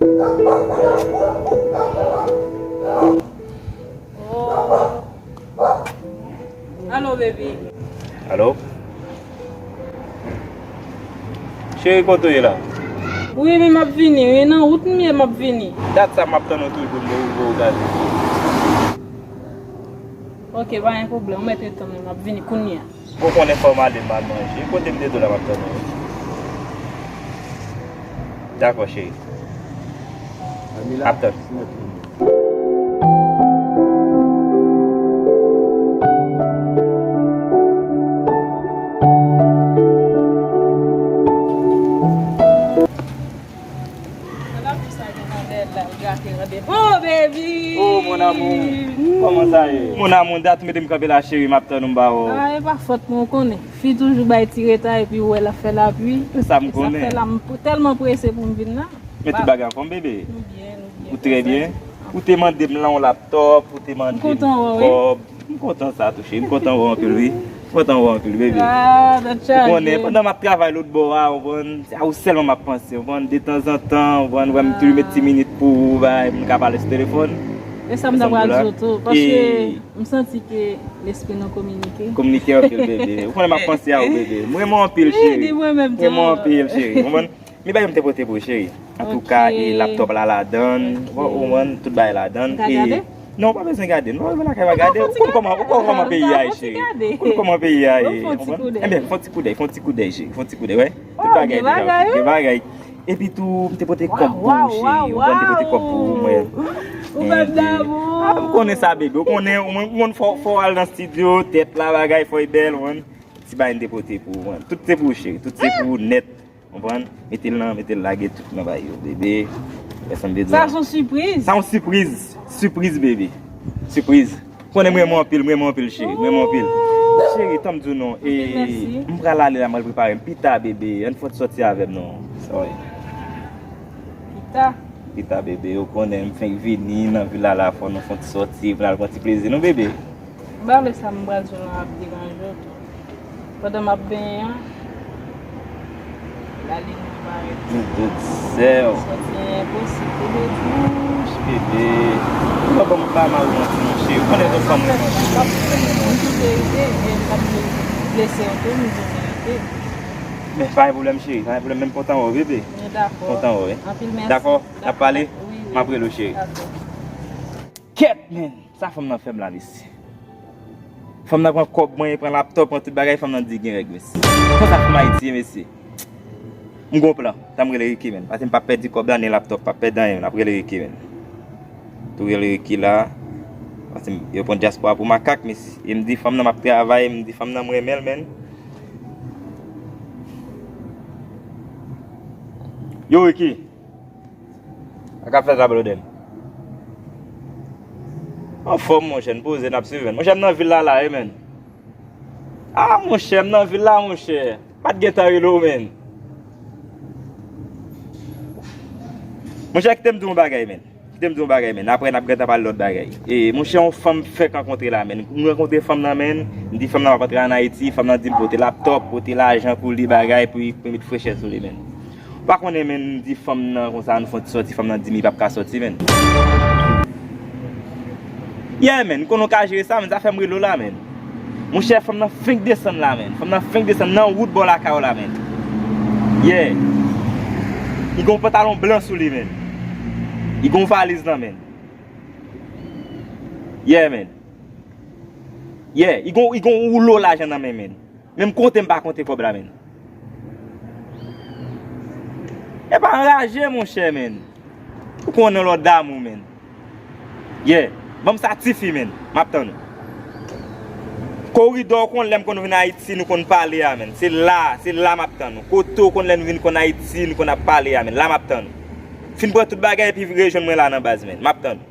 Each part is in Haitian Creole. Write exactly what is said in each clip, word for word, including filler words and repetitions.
Oh. Alo, baby. Alo? Cheri, kote w ye la? Wi, men m ap vini, wi, nan wout m ye, m ap vini. Dat sa m ap tann ou toujou, m rive w gade. Ok, pa gen pwoblèm, ou mèt tann mwen, m ap vini kounye a. Ou konnen fò m ale m al manje. Kote m te di w la m ap tann ou? Dakò, cheri. M ap tann. Gade sa gen nan bèl la, l gate randevou. Oh, baby! Oh, mon amour. Kòman sa ye? Mon amour, dat ou mete m kanpe la, cheri, m ap tann ou, m ba w. Ah, e pa fòt mwen, ou konnen. Fi toujou bay ti reta, epi ou wè l ap fè lapli. Se sa m konnen. E sa fè la, m tèlman prese pou m vin la. Men tout bagay anfòm, bebe? Nou byen, nou byen. Ou trè byen? Ou te mande m lan yon laptop, ou te mande m kòb. M kontan wè w, wi. M kontan sa tou, cheri. M kontan wè w anpil, wi. M kontan wè w anpil, bebe. Ah, tèt chaje. Ou konnen, pandan m ap travay lòt bò a, ou konprann, se a ou sèlman m ap panse, ou konprann, detanzantan, ou konprann, wè m toujou met ti minit pou ou, bay, pou n ka pale sou telefòn. E sa m ta pral di w tou, paske m santi ke lespri nou kominike. Kominike anpil, bebe. Ou konnen m ap panse a ou, bebe. M renmen w anpil, cheri. Wi, di mwen menm tou. M renmen w anpil, cheri. Ou konprann? Men bagay yo m te pote pou ou, cheri. Antouka, e laptop la ladan l, ou konprann, tout bagay ladan l. M ka gade? Non, ou pa bezwen gade. Non, ou lakay pa gade. Ou konn kòman, ou konn kòman peyi a ye, cheri. Ou konn kòman peyi a ye. Ou konprann? Ebyen, fè yon ti koudèy, fè yon ti koudèy, cheri. Fè yon ti koudèy, wè. Tout bagay deja, gen bagay. Epi tou, m te pote kòb pou ou, cheri. Ou konn, m te pote kòb pou ou, mwen. Ou fè m damou. Ah, m konnen sa, bebe. Ou konnen, ou konn fò, fò al nan studio, tèt la, bagay, fò e bèl, ou konn. Ti bagay m te pote pou ou, mwen. Tout se pou ou, cheri. Tout se pou ou nèt. Konprann? Mete l nan, mete l lage tout nan bay yo, bebe. Wè sa m vle di w la. Sa se yon sipriz. Sa yon sipriz. Sipriz, bebe. Sipriz. Konnen m renmen w anpil, m renmen w anpil, cheri. M renmen w anpil. Cheri, tann m di w non. E, m pral ale la, m al prepare m. Pita, bebe, ann fè yon ti sòti avè m non. Sorry. Pita? Pita, bebe, ou konnen m fenk vini nan vil la, la fò nou fè yon ti sòti, pou n al pran ti plezi nou, bebe. M pa vle sa m pral di w lan ap deranje w tou. Pandan m ap benyen an, lalin nan parèt. Mezanmi, sè. Sòti an enposib pou jodi. Wouch, bebe. Ou pa ban m pa mal manti, monchè. Ou konnen tout fanm renmen w. M di verite, men m pa vle blese w tou, m di verite. Men pa gen pwoblèm, cheri. Pa gen pwoblèm, men m kontan wè w, bebe. M dakò. Kontan wè w, wi. Anpil mèsi. Dakò? N ap pale? Wi, wi. M ap rele w, cheri. Dakò. Kèt, men! Sa fanm nan fè m la, mesye. Fanm nan pran kòb mwen, pran laptop, pran tout bagay, fanm nan di gen règ, mesye. Konsa fanm Ayiti ye, mesye. M gon plan. Tan m rele Ricky, men. Paske m p ap pèdi kòb la, ni laptop, p ap pèdi anyen, men. N ap rele Ricky, men. Tou rele Ricky la. Paske m, yo pran dyaspora pou makak, mesye. E m di fanm nan m ap travay, m di fanm nan m renmen l, men. Yo, Ricky. Sa k ap fèt la, blòdè m? Anfòm, monchè, n poze, n ap swiv, men. Monchè, m nan vil la, la, wi, men. Ah, monchè, m nan vil la, monchè. Pa t gentan rele w, men. Monchè, kite m di w yon bagay, men. Kite m di w yon bagay, men. Apre, n ap gentan pale lòt bagay. E, monchè, yon fanm fèk rankontre la, men. M rankontre fanm nan, men. M di fanm nan m ap antre ann Ayiti. Fanm nan di m pote laptop, pote lajan pou li, bagay, pou li, pou li met frechè sou li, men. Ou pa konnen, men, m di fanm nan konsa, nou fè yon ti sòti, fanm nan di m li p ap ka sòti, men. Yeah, men, m konnen w ka jere sa, men, sa fè m rele w la, men. Monchè, fanm nan fenk desann la, men. Fanm nan fenk desann nan wout bò lakay w la, men. Yeah. Li gen yon pantalon blan sou li, men. Li gen yon valiz nan men. Yeah, men. Yeah, li gen, li gen yon woulo lajan nan men, men. Menm konte m pa konte kòb la, men. E pa anraje, monchè, men. Ou konnen lòt damou, men. Yeah. Ban m sa tifi, men. M ap tann ou. Koridò ou konn lè m konn vin Ayiti, nou konn pale a, men. Se la, se la m ap tann ou. Kote ou konn lè nou vin konn Ayiti, nou konn ap pale a, men. La m ap tann ou. Fin pran tout bagay epi rejwenn mwen la nan baz, men. M ap tann ou.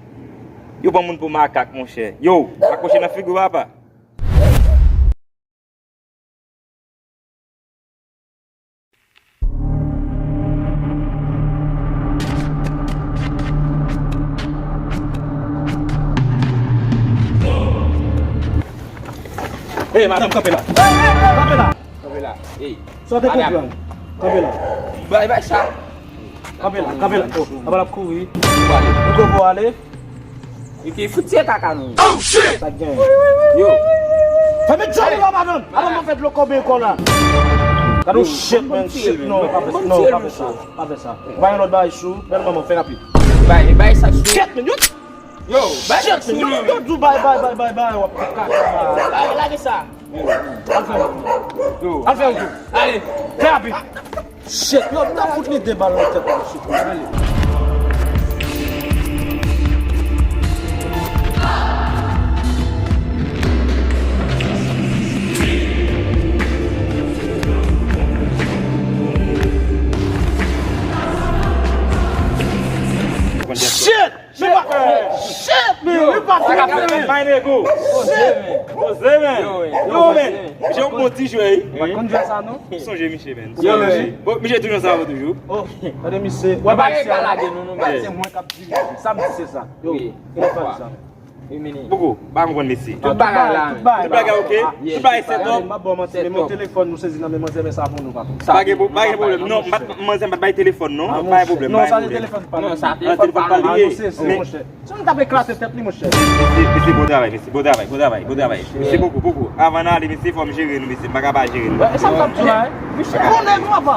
Yo pran moun pou makak, monchè. Yo, akwoche nan figi w, papa. Hey, madanm, kanpe la. Kanpe la. Kanpe la. Hey. Sa w te konprann? Kanpe la. Bay, bay sa. Kanpe la, kanpe la. Oh, apa l ap kouri. Nou kote pou ale. Ricky, fout tiye kaka nou. Sa k gen? Yo. Fèmen djòl ou, madanm. Madanm, mwen fè dlo kobe kò la. Gade yon shit, man, shit, non, pa fè sa, non, pa fè sa, pa fè sa. Ou pa gen lòt bagay sou, bèl manman, fè rapid. Bay, bay sa sou. Shit, man, yo. Yo, bay sa sou, yo, yo, bay, bay, bay, bay, bay, w ap fè kaka. Lage, lage sa. Al fè yon tou. Al fè yon tou. Ale. Fè rapid. Shit, yo, m ta fout li de bal nan tèt la, shit, ale. Shit! Men pa, shit, men, men pa fè, men. Poze, men. Poze, men. Yo, men. Misye yon bon ti jwè, wi. Ou pa konn jwè sa, non? Sonje misye, men. Yo, men. Bon, misye toujou sa, toujou. Oh, gade misye. Wè, pa gen ka lage nou, non, men se mwen k ap dirije. Sa m di, se sa. Yo, e pa sa. Boukou, pa konprann mesye. Tout bagay la, men. Tout bagay ok? Tout bagay set up? M ap ba w manti, men men telefòn nou sezi nan men manzè, men sa pou nou, patwon. Pa gen, pa gen pwoblèm. Non, m pa t, manzè m pa t bay telefòn, non. Pa gen pwoblèm, pa gen pwoblèm. Non, sa se telefòn pa li. An, telefòn pa li ye. Ah, non, se, se, monchè. Si nou t ap eklate tèt li, monchè. Mesye, mesye, bon travay, mesye, bon travay, bon travay, bon travay. Mesye, Boukou, Boukou. Avan n ale, mesye, fò m jere nou, mesye. M pa ka pa jere nou. E sa m t ap di la, wi. Misye bon nèg, papa.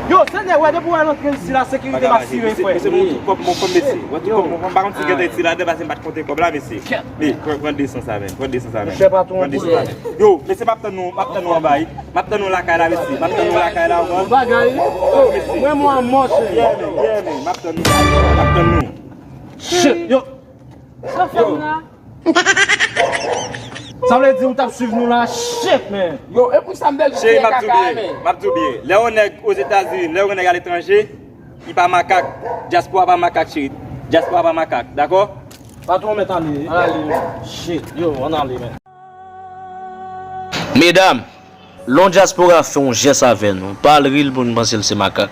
Yo, Senyè, wè, depi w al antre isi la, sekirite l asire, frè. Mesye, bon, tout kòb, bon, kòb, mesye. Wè, tout kòb, bon, m pa konn si gentan isi la, depi se m pa t konte kòb la, mesye. Men, pran, pran de san sa, men. Pran de san sa, men. Monchè, patwon, pran de san sa, men. Yo, mesye, m ap tann nou, m ap tann nou anba, wi. M ap tann nou lakay la, mesye. M ap tann nou lakay la, wi. Bagay. Yo, mesye. Mwen, mwen, mò, cheri. Yeah, man, yeah, man. M ap tann nou. M ap tann nou. Shit, yo. Sa fè m la? Sa vle di ou t ap swiv nou la, shit, man. Yo, e pou sa m te di kaka, men. M ap di w byen. Lè yon nèg Ozetazini, lè yon nèg aletranje, li pa makak. Dyaspora pa makak, cheri. Dyaspora pa makak, dakò? Patwon, mèt ale. Ann ale, men. Shit, yo, ann ale, men. Medam, lè yon dyaspora fè yon jès avè nou, pa al ri l pou n panse l se makak.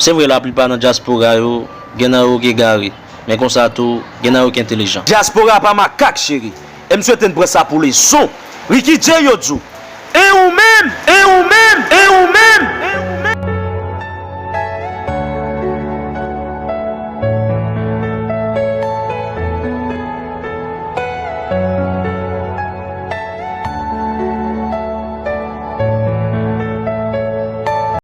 Se vre, laplipa nan dyaspora yo, gen nan yo k egare, men konsa tou, gen nan yo k entelijan. Dyaspora pa makak, cheri. E m swete n pran sa pou leson. Ricky Jay, yo di w, e ou menm, e ou menm, e ou menm,